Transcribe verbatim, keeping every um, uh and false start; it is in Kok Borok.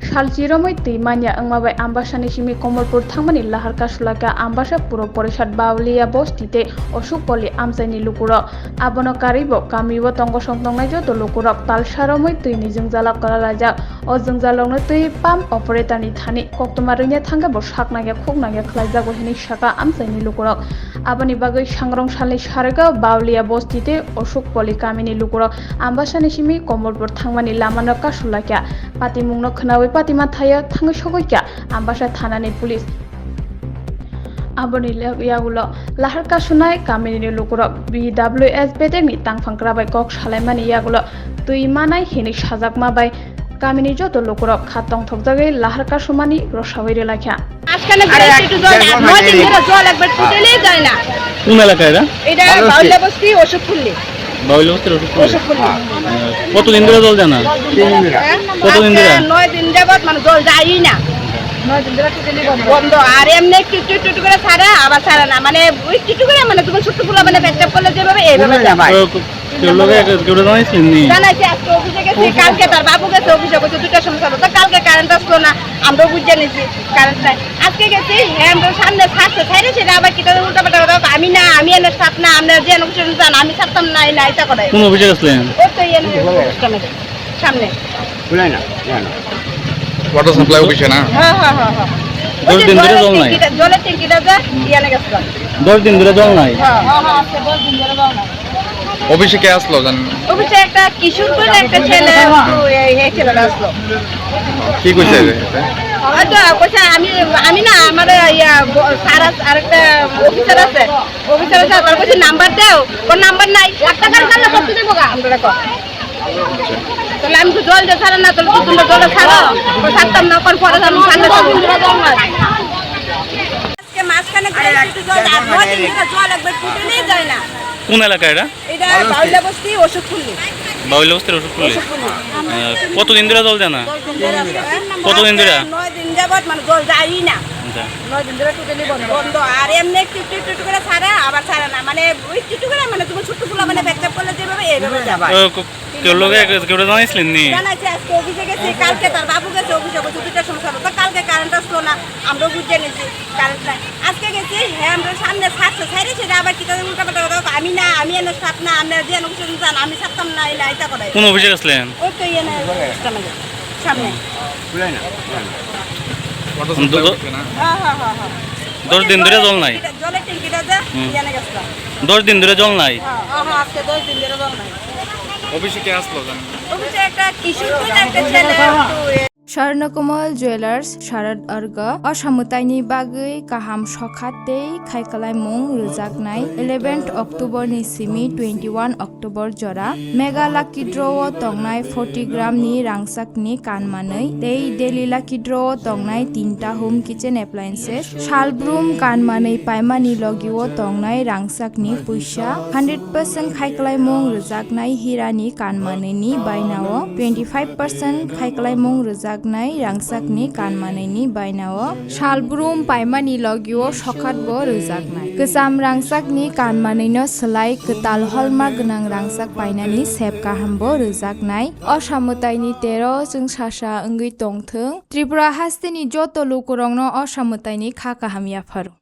Sal chiromwi twi manya wngma bai Ambasani simi Komolpur thangmani lahar kasulakha Ambasa Puro Porisad Baulia Bosti tei Osuk Poli amchaini lukurok. Abono karwibo kamio tongo song tongnai joto lukurok talsa romwi twini jwngjalo kwrwlaijak. O jwngjalrokno twi pump operator ni thani koktwma rwina thangkhe bo sak nangya khuk nangya khlaijago hinwi sakha amchaini lukurok. Aboni bagwi sangrong salni sarigao Baulia Bosti tei Osuk Poli kamini lukurok Ambasani simi Komolpur thangmani lamano kasulakha. Patimungno khwnawi patima thaio thangwi sogwikha Ambasa thanani police. Aboni le-, yagulo lahar kasunai kamini lukurok B W S bedekni tangphang kwrabai kok salaimani yagulo twi manai hinwi sajakma bai kamini joto lukurok kha tongthokjagwi lahar kasumani rosawi rwlaikha. মাঝখানে ঘুরে একটু জল, আর নয় দিন ধরে জল একবার টোটালি যায় না। কোন এলাকা এটা? এটা বাউলা বস্তি, অশোকপল্লী। বাউলা বস্তির অশোকপল্লী। অশোকপল্লী। আহ, কতদিন ধরে জল যায় না? হ্যাঁ? কতদিন ধরে? আজকে নয় দিন যাবত মানে জল যায়ই না। নয় দিন ধরে টোটালি বন্ধ। বন্ধ। আর এমনি একটু একটু একটু একটু করে ছাড়া, আবার ছাড়া না। মানে ওই একটু একটু করে মানে তোমার ছোট্ট পোলা মানে পেচ্ছাপ করলে যেভাবে এইভাবে যায়। তো কেউ লোকে কেউ জানাইছিলেন নি? জানাইছি, আজকে অফিসে গেছি, কালকে তার বাবু গেছে অফিসে, কইছে দুইটার সময় ছাড়বো। তো কালকে কারেন্ট আসলো না, আমরাও বুঝে নিছি কারেন্ট নাই। আজকে গেছি, হ্যাঁ, আমরা সামনে ছাড়ছে, ছাড়ে সেটা আবার কিতা উল্টা পাল্টা কথা, আমি না, আমি এনে সাপ না, আমরা যে এনে কিছু জান, আমি ছাড়তাম না, এই না, এটা করে। কোন অফিসে গেছিলেন? ওই তো এনে সিস্টেমে, সামনে। বুঝলাই না, জানো। ওয়াটার সাপ্লাই অফিসে না? হ্যাঁ, হ্যাঁ, হ্যাঁ, হ্যাঁ। ওই দশ যে দিন ধরে জলের জল নাই? ট্যাঙ্কিটা, জলের ট্যাঙ্কিটা যে ইয়ানে গেছে। দশ দিন ধরে জল নাই? হ্যাঁ, হ্যাঁ, হ্যাঁ, আজকে দশ দিন ধরে জল নাই। অফিসে কে আসলো জানেন? অফিসে একটা কিশোর বলে একটা ছেলে, তো এই, এই ছেলেটা আসলো। কি কইছে? হয়তো কইছে আমি, আমি না, আমার ইয়া, ব-, স্যার আস-, আরেকটা অফিসার আছে, অফিসার আছে, তার কাছে নাম্বার দেও, ওর নাম্বার নাই, এক টাকার কারণে করতে দেবো গা, আমরা দেখো। তাহলে আমি তো জল দিয়ে ছাড়া না, তাহলে তো তোমরা জলে ছাড়ো, ও ছাড়তাম না, ওর পরে আমি ছাড়লে তো আজকে মাঝখানে ঘুরে একটু জল, আর নয় দিন ধরে জল একবার ফুটেলেই যায় না। কোন এলাকা এটা? এটা বাউলা বস্তি, অশোকপল্লী। বাউলা বস্তির অশোকপল্লী। অশোকপল্লী। আহ, কতদিন ধরে জল যায় না? কতদিন ধরে? নয় দিন যাবত মানে জল যায়ই না। আচ্ছা। নয় দিন ধরে টোটালি বন্ধ। বন্ধ। আর এমনি একটু একটু একটু একটু করে ছাড়া, আবার ছাড়া না। মানে ওই একটু একটু করে মানে তুমি ছোট্ট পোলা মানে পেচ্ছাপ করলে যেভাবে এইভাবে যাবে। ও, ক-, কেউ লোকে কেউ জানাইছিলেন নি? জানাইছি, আজকে অফিসে গেছি, কালকে তার বাবু গেছে অফিসে, কইছে দুইটার সময় ছাড়বো। তো কালকে কারেন্ট আসলো না, আমরাও বুঝে নিছি কারেন্ট নাই। আজকে গেছি, হ্যাঁ, আমরা সামনে ছাড়ছে, ছাড়ে সেটা আবার কিতা উল্টা পাল্টা কথা, আমি না, আমি এনে সাপ না, আমরা যে এনে কিছু জান, আমি ছাড়তাম না, এই না, এটা করে। কোন অফিসে গেছিলেন? ওই তো এনে সিস্টেমে, সামনে। বুঝলাই না, বুঝলাই না। ওয়াটার সাপ্লাই অফিসে না? হ্যাঁ, হ্যাঁ, হ্যাঁ, হ্যাঁ। দশ দিন ধরে জল নাই? জলের ট্যাঙ্কিটা যে হুম। ইয়ানে গেছিলাম। দশ দিন ধরে জল নাই? হ্যাঁ, হ্যাঁ, হ্যাঁ, আজকে দশ দিন ধরে জল নাই। অফিসে কে আসলো জানেন? অফিসে একটা কিশোর বলে একটা ছেলে, একটু এ- Swarnakomal Jewelers Sharad Arga o samwtaini bagwi kaham sokha tei khaikalaimung rwjaknai eleventh October ni simi twenty-one October jora Mega Lucky Draw o tongnai forty gram ni rangchak ni kanmanwi tei Daily Lucky Draw o tongnai tinta home kitchen appliances, salbrum kanmanwi paimani logi o tongnai rangchak ni puisa, hundred percent khaikalaimung rwjaknai hira ni kanmanwi ni bainao twenty five percent khaikalaimung rwjaknai rangchak ni kanmanwi ni bainao salbrum paimani logi o sokhat bo rwjaknai. Kwcham rangchak ni kanmanwi no swlai kwtal holma gwnang rangchak painani sep kaham bo rwjaknai. O samwtai ni tero chwng sasa wngwi tongthwng. Tripura haste ni joto lukurok no o samwtai ni kha kaham yapharo.